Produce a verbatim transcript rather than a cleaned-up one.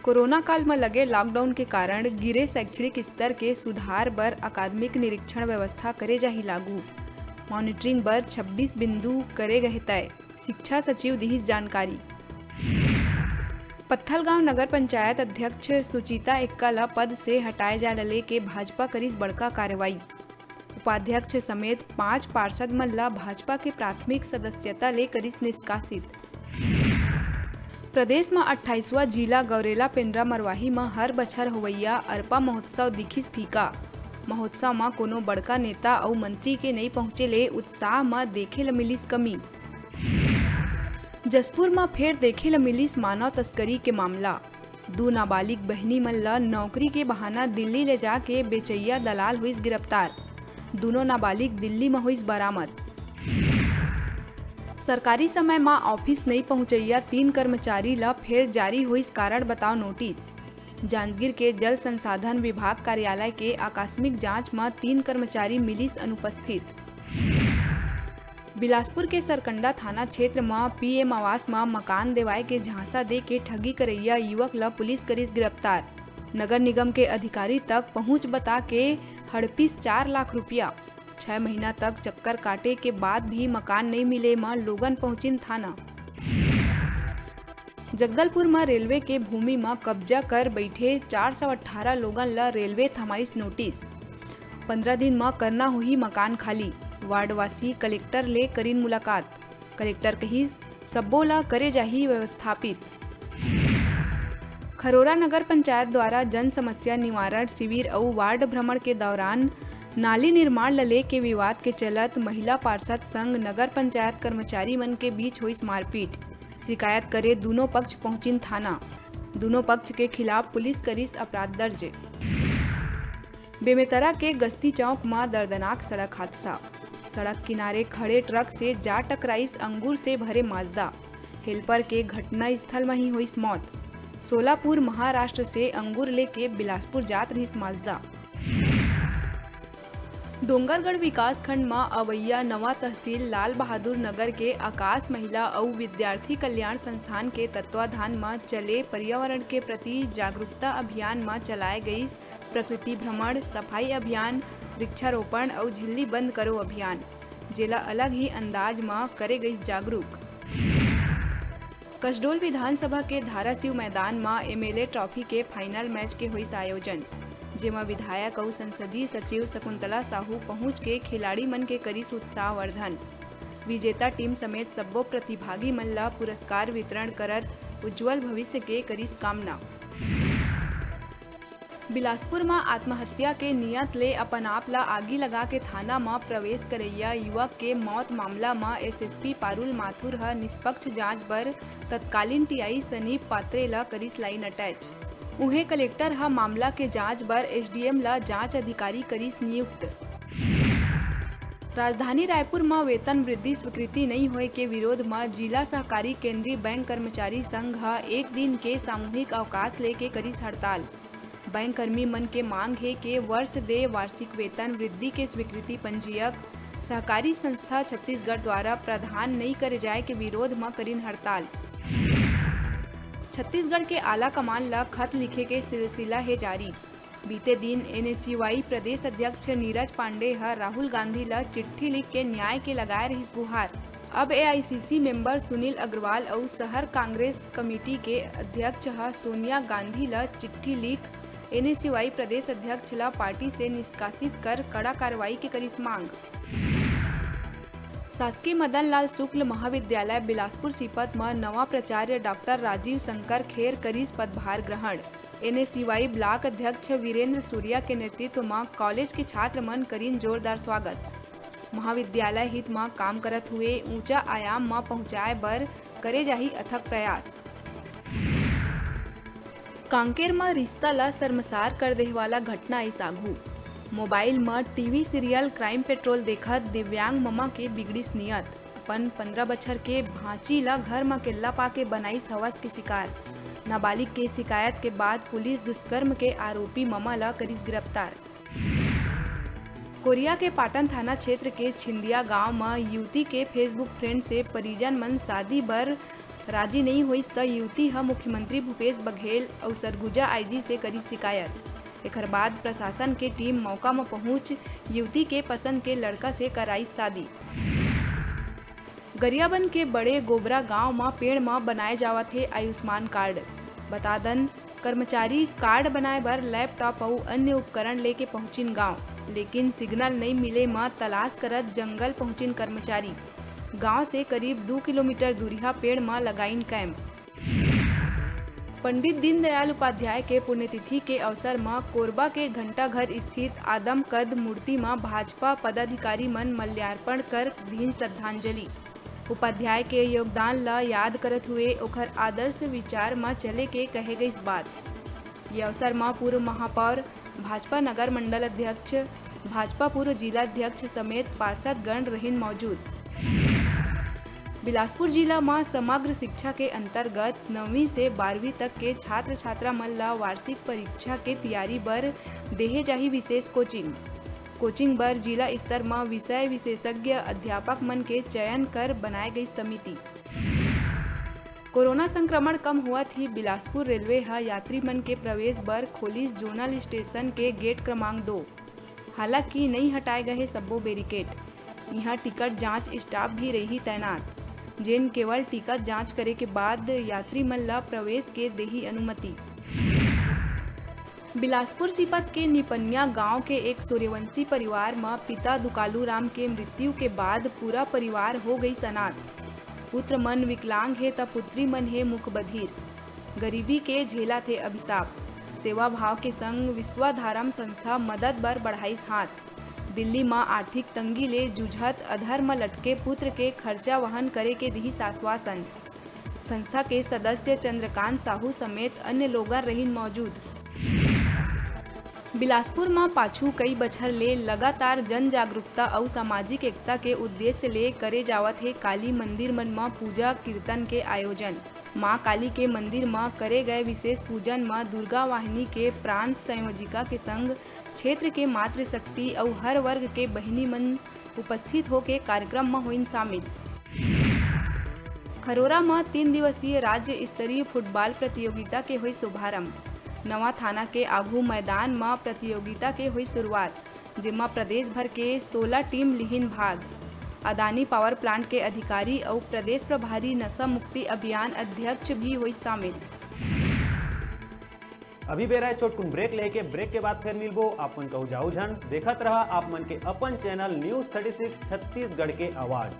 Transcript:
Corona काल म लगे लॉकडाउन के कारण गिरे शैक्षणिक स्तर के सुधार बर अकादमिक निरीक्षण व्यवस्था करे जाही लागू। मॉनिटरिंग बर छब्बीस बिंदु करे गए तय, शिक्षा सचिव दिहिस जानकारी। पत्थलगांव नगर पंचायत अध्यक्ष सुचिता एक्का ल पद से हटाए जाए ल लेके भाजपा करिस बड़का कार्रवाई। उपाध्यक्ष समेत पांच पार्षद मन ल भाजपा के प्राथमिक सदस्यता ले करिस निष्कासित। प्रदेश म अट्ठाईसवां जिला गौरेला पेंड्रा मरवाही म हर बछर होवइया अरपा महोत्सव दिखिस फीका। महोत्सव म कोनो बड़का नेता अउ मंत्री के नइ पहुंचे ले उत्साह म देखे ल मिलिस कमी। जशपुर म फेर देखे ल मिलिस मानव तस्करी के मामला। दू नाबालिग बहिनी मन ल नौकरी के बहाना दिल्ली ले जाके बेचइया दलाल होइस गिरफ्तार। दूनों नाबालिग दिल्ली म होइस बरामद। सरकारी समय म ऑफिस नइ पहुंचइया तीन कर्मचारी ल फेर जारी होइस कारण बताओ नोटिस। जांजगीर के जल संसाधन विभाग कार्यालय के आकस्मिक जांच म तीन कर्मचारी मिलिस अनुपस्थित। बिलासपुर के सरकंडा थाना क्षेत्र म पीएम आवास म मकान देवाय के झांसा दे के ठगी करइया युवक ल पुलिस करिस गिरफ्तार। नगर निगम के अधिकारी तक पहुंच बता के हड़पिस चार लाख रुपया। छह महीना तक चक्कर काटे के बाद भी मकान नइ मिले म लोगन पहुंचिन थाना। जगदलपुर म रेलवे के भूमि म कब्जा कर बइठे चार सौ अट्ठारह लोगन ल रेलवे थमाइस नोटिस। पंद्रह दिन म करना होही मकान खाली। वार्डवासी कलेक्टर ले करिन मुलाकात। कलेक्टर कहिस, सब्बो ल करे जाही व्यवस्थापित। खरोरा नगर पंचायत द्वारा जन समस्या निवारण शिविर अउ वार्ड भ्रमण के दौरान नाली निर्माण ल लेके विवाद के चलत महिला पार्षद संग नगर पंचायत कर्मचारी मन के बीच होइस मारपीट। शिकायत करे दूनों पक्ष पहुंचिन थाना। दूनों पक्ष के खिलाफ पुलिस करिस अपराध दर्ज। बेमेतरा के गस्ती चौक म दर्दनाक सड़क हादसा। सड़क किनारे खड़े ट्रक से जा टकराइस अंगूर से भरे माजदा। हेल्पर के घटना स्थल म ही होइस मौत। सोलापुर महाराष्ट्र से अंगूर लेके बिलासपुर जात रहिस माजदा। डोंगरगढ़ विकासखंड म अवइया नवा तहसील लाल बहादुर नगर के आकाश महिला अउ विद्यार्थी कल्याण संस्थान के तत्वाधान म चले पर्यावरण के प्रति जागरूकता अभियान म चलाए गइस प्रकृति भ्रमण, सफाई अभियान, वृक्षारोपण अउ झिल्ली बंद करो अभियान, जेला अलग ही अंदाज म करे गइस जागरूक। कसडोल विधानसभा के धाराशिव मैदान म एमएलए ट्रॉफी के फाइनल मैच के होइस आयोजन, जेमा विधायक अउ संसदीय सचिव शकुंतला साहू पहुंच के खिलाड़ी मन के करिस उत्साहवर्धन। विजेता टीम समेत सब्बो प्रतिभागी मन ल पुरस्कार वितरण करत उज्जवल भविष्य के करिस कामना। बिलासपुर म आत्महत्या के नियत ले अपन आप ल आगी लगा के थाना म प्रवेश करइया युवक के मौत मामला म एसएसपी पारुल माथुर ह निष्पक्ष जांच बर तत्कालीन टीआई सनीप पात्रे ल करिस लाइन अटैच। उहें, कलेक्टर ह मामला के जांच बर एसडीएम ल जांच अधिकारी करिस नियुक्त। राजधानी रायपुर म वेतन वृद्धि स्वीकृति नइ होए के विरोध म जिला सहकारी केंद्रीय बैंक कर्मचारी संघ ह एक दिन के सामूहिक अवकाश लेके करिस हड़ताल। बैंक कर्मी मन के मांग हे के वर्ष दे वार्षिक वेतन वृद्धि के स्वीकृति पंजीयक सहकारी संस्था छत्तीसगढ़ द्वारा प्रावधान नइ करे जाए के विरोध म करिन हड़ताल। छत्तीसगढ़ के आला कमान ल खत लिखे के सिलसिला हे जारी। बीते दिन एनएसयूआई प्रदेश अध्यक्ष नीरज पांडे ह राहुल गांधी ल चिट्ठी लिख के न्याय के लगाए रहिस गुहार। अब एआईसीसी मेंबर सुनील अग्रवाल अउ शहर कांग्रेस कमेटी के अध्यक्ष ह सोनिया गांधी ल चिट्ठी लिख एनएसयूआई प्रदेश अध्यक्ष ल पार्टी से निष्कासित कर कड़ा कार्रवाई के करिस मांग। शासकीय मदन लाल शुक्ल महाविद्यालय बिलासपुर सीपत म नवा प्राचार्य डॉक्टर राजीव शंकर खेर करिस पदभार ग्रहण। एनएसयूआई ब्लॉक अध्यक्ष वीरेंद्र सूर्या के नेतृत्व म कॉलेज के छात्र मन करिन जोरदार स्वागत। महाविद्यालय हित म काम करत हुए ऊंचा आयाम म पहुंचाए बर करे जाही अथक प्रयास। कांकेर म रिश्ता ल शर्मसार कर देहे वाला घटना आइस आघू। मोबाइल म टीवी सीरियल क्राइम पेट्रोल देखत दिव्यांग ममा के बिगड़िस नियत। अपन पंद्रह बछर के भांची ल घर म अकेल्ला पाके बनाइस हवस के शिकार। नाबालिग के शिकायत के बाद पुलिस दुष्कर्म के आरोपी ममा ल करिस गिरफ्तार। कोरिया के पाटन थाना क्षेत्र के छिंदिया गांव म युवती के Facebook friend से परिजन मन शादी बर राजी नइ होइस त युवती ह मुख्यमंत्री भूपेश बघेल अउ सरगुजा आईजी से करिस शिकायत। एखर बाद प्रशासन के टीम मौका म पहुंच युवती के पसंद के लड़का से कराइस शादी। गरियाबंद के बड़े गोबरा गांव म पेड़ म बनाए जावत हे आयुष्मान कार्ड। बता दन, कर्मचारी कार्ड बनाए बर लैपटॉप अउ अन्य उपकरण लेके पहुंचिन गांव, लेकिन सिग्नल नइ मिले म तलाश करत जंगल पहुंचिन कर्मचारी। गांव से करीब दू किलोमीटर दूरिहा पेड़ म लगाइन कैंप। पंडित दीनदयाल उपाध्याय के पुण्यतिथि के अवसर म कोरबा के घंटाघर स्थित आदमकद मूर्ति म भाजपा पदाधिकारी मन माल्यार्पण कर दीन श्रद्धांजलि। उपाध्याय के योगदान ल याद करत हुए ओखर आदर्श विचार म चले के कहे गइस बात। ये अवसर म पूर्व महापौर, भाजपा नगर मंडल अध्यक्ष, भाजपा पूर्व जिला अध्यक्ष समेत पार्षद गण रहिन मौजूद। बिलासपुर जिला म समग्र शिक्षा के अंतर्गत नौवीं से बारहवीं तक के छात्र छात्रा मन ल वार्षिक परीक्षा के तैयारी बर देहे जाही विशेष कोचिंग। कोचिंग बर जिला स्तर म विषय विशेषज्ञ अध्यापक मन के चयन कर बनाए गई समिति। कोरोना संक्रमण कम होवत ही बिलासपुर रेलवे ह यात्री मन के प्रवेश बर खोलिस जोनल स्टेशन के गेट क्रमांक दो। हालांकि नइ हटाए गए हे सब्बो बैरिकेड। इहां टिकट जांच स्टाफ भी रही तैनात, जेन केवल टिकट जांच करे के बाद यात्री मन ल प्रवेश के देही अनुमति। बिलासपुर सीपत के निपनिया गांव के एक सूर्यवंशी परिवार म पिता दुकालू राम के मृत्यु के बाद पूरा परिवार हो गई अनाथ। पुत्र मन विकलांग हे त पुत्री मन हे मुख बधिर। गरीबी के झेलत हे अभिशाप। सेवा भाव के संग विश्वाधारम संस्था मदद बर बढ़ाइस हाथ। दिल्ली म आर्थिक तंगी ले जूझत अधर म लटके पुत्र के खर्चा वहन करे के दिहिस आश्वासन। संस्था के सदस्य चंद्रकांत साहू समेत अन्य लोगन रहिन मौजूद। बिलासपुर म पाछू कई बछर ले लगातार जन जागरूकता अउ सामाजिक एकता के उद्देश्य ले करे जावत हे काली मंदिर मन म पूजा कीर्तन के आयोजन। मां काली के मंदिर म करे गए विशेष पूजन म दुर्गा वाहिनी के प्रांत संयोजिका के संग क्षेत्र के मातृशक्ति अउ हर वर्ग के बहिनी मन उपस्थित होके कार्यक्रम म होइन शामिल। खरोरा म तीन दिवसीय राज्य स्तरीय फुटबॉल प्रतियोगिता के होई शुभारंभ। नवा थाना के आघू मैदान म प्रतियोगिता के होई शुरुआत, जेमा प्रदेश भर के सोलह टीम लिहिन भाग। अदानी पावर प्लांट के अधिकारी अउ प्रदेश प्रभारी नशा मुक्ति अभियान अध्यक्ष भी होई शामिल। अभी बेरा हे छोटकुन ब्रेक लेके, ब्रेक के बाद फिर मिलबो। आप मन कहू जाऊ झन, देखत रहा आप मन के अपन channel news thirty six Chhattisgarh के आवाज़।